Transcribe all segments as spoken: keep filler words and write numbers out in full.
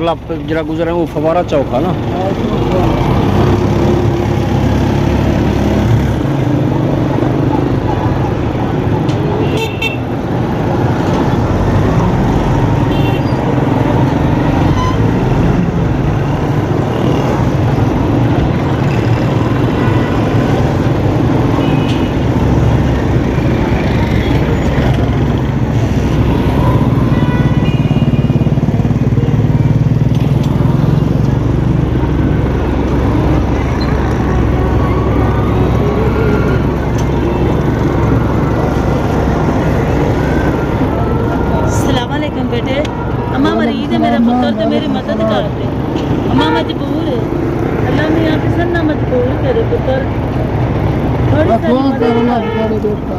آپ جڑا گزرے وہ فوارہ چوک ہے نا۔ السلام علیکم بیٹے۔ اماں مریض ہے، میرا پتر تے میری مدد کر دے۔ اماں مجبور ہے۔ اللہ میاں کسے نہ مجبور کرے پتر۔ تھوڑی ساری مدد کر۔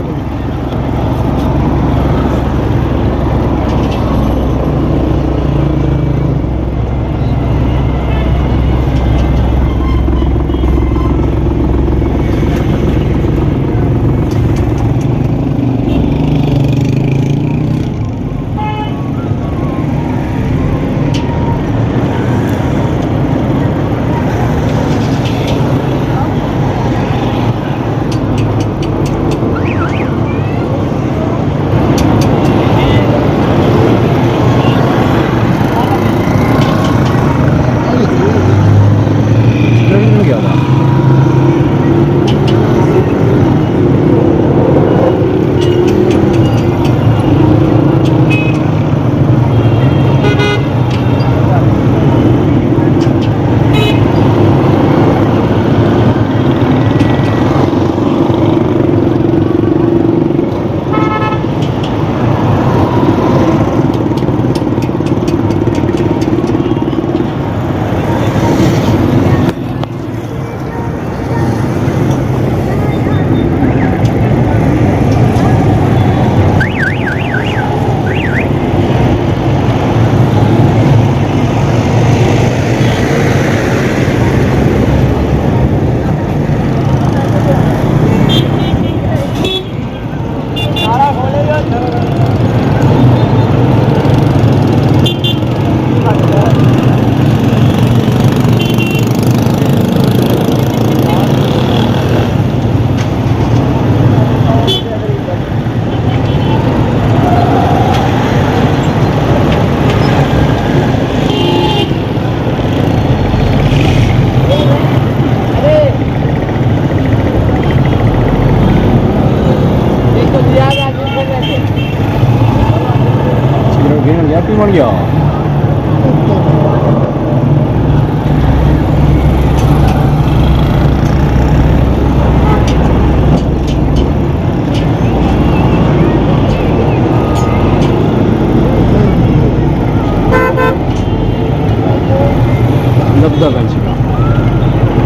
لبدا پیا۔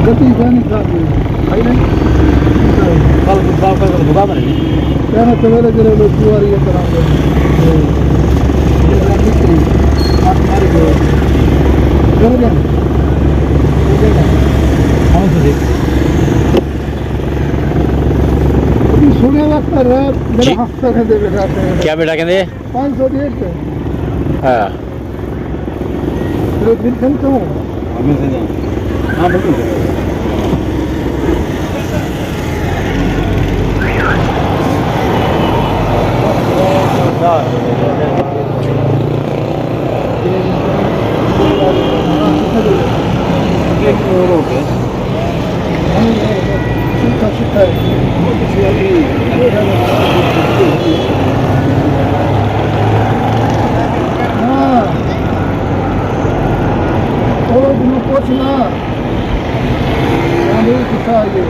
گتی کائنی صاحب جی۔ آئی نہیں؟ کل، کل، کل، کل بھگا بنے۔ کہنا سویرے جڑے لوگ سواری ہے طرح سے۔ یہ بڑا مستری، آٹھ ماری گئے۔ کر دیں۔ ہاں، سر جی۔ ابھی سونے وقت رات میرا جی۔ ہفتہ کھندے بیٹھا ہے۔ کیا بیٹا کہندے؟ پانچ سو ڈیڑھ سو۔ ہاں۔ پھر ایک دن کھن تو۔ ہمیں سے جائیں۔ ہاں، او جنوں پوچھنا، ہاں، میری کسا آئی ہے۔